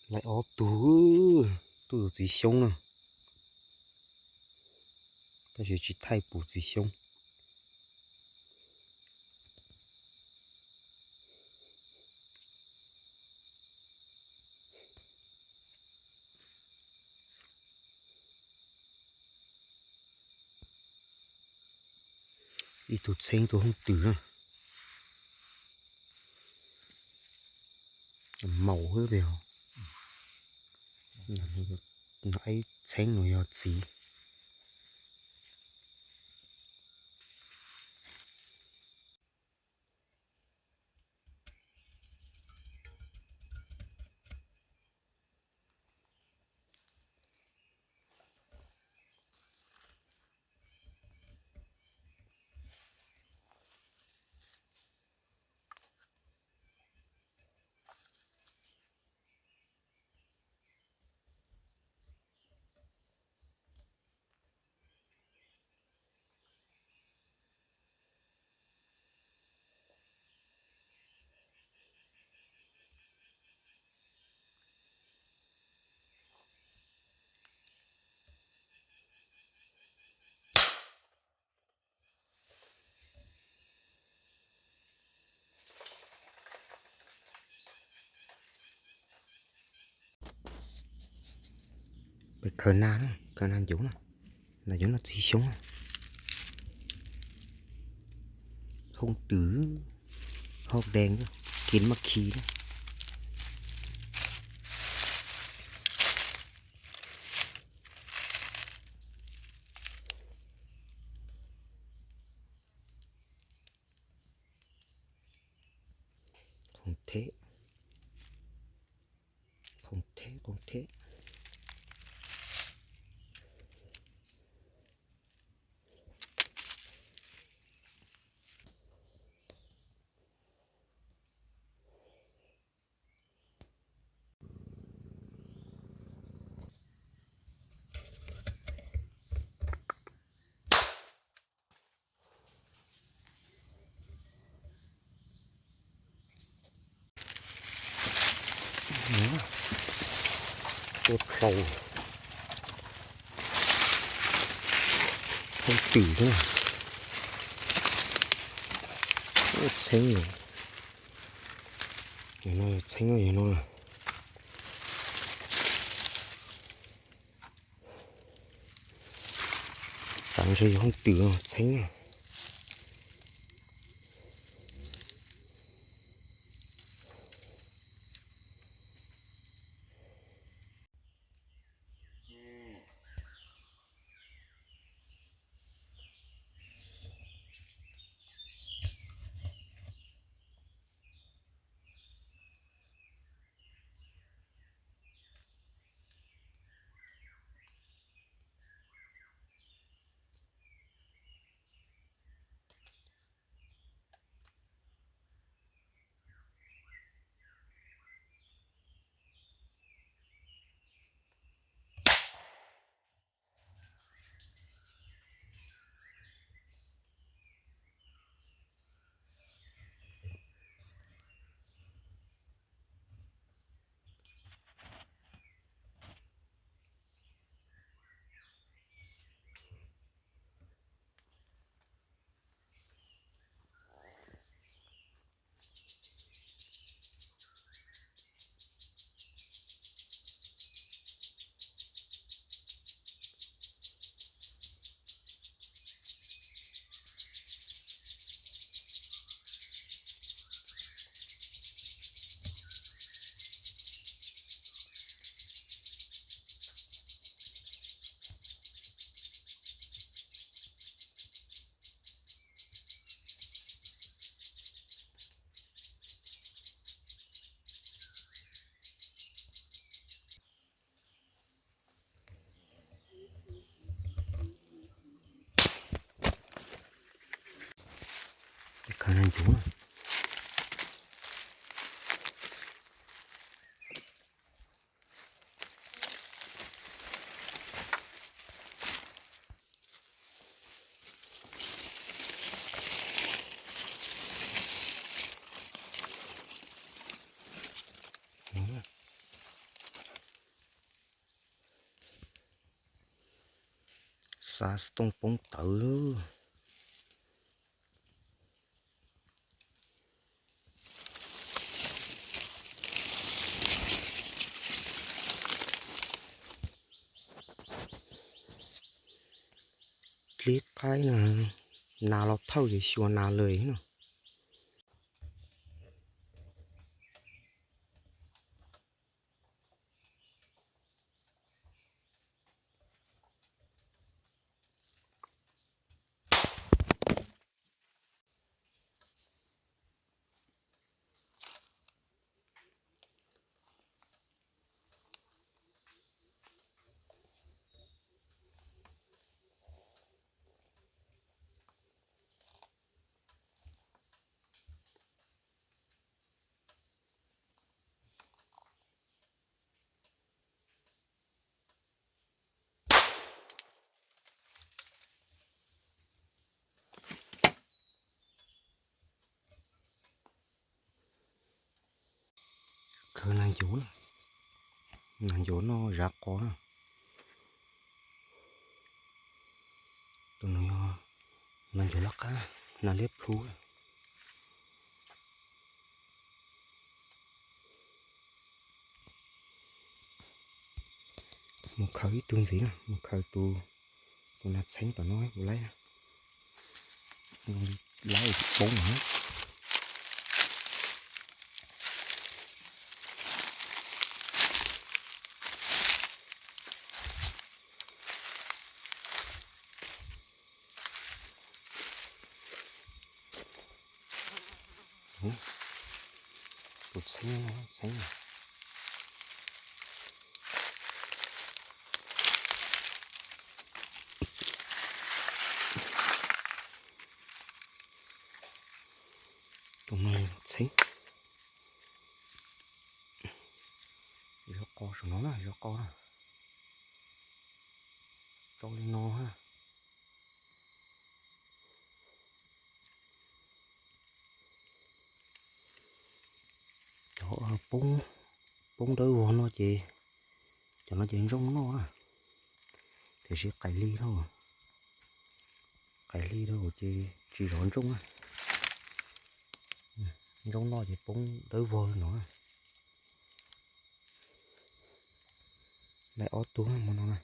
Laib ob tug, tub tus txiv xyoob na, tab sis tsis thaij pum txiv xyoob. Ib tug txheeb tus hoob twm na. Maum xwb li os. Ib txheeb no yog txiv. Peb khaws na, khaws na ncuv na, na ncuv no txiv xyoob na. Hoob twm, hoob dees, kis maj khi na. Khoom theb, khoom theb, khoom theb. Tuaj dlhau, tuaj twm xwb. Txheeb, txheeb yog no. Tav ntshe yog hoob twm txheeb na. Khaws na ncuv. Xa xov tooj poob tawv. Dlib qaib na, nas los thawj ces xyuas nas lawm no. Khaws nas ncuav, nas ncuav noj zav qos na. Tus no yog nas ncuav loj qab, nas liab plhu. Mus khaws ib tug ntxiv na, mus khaws tus, tus nas txheeb tom no kuv laib, laib poob na. Tus txheeb, txheeb. Tus no txheeb. Zov qos saum no na, zov qos na. Tsau li no ha. Cov poob, poob dawb vog no ces, cov no ces ntsooj noj na. Tiam sis qais li no, qais li no ces tsis zov ntsooj na. Ntsooj noj ces poob dawb vog li no. Laib ob tug hmo no na.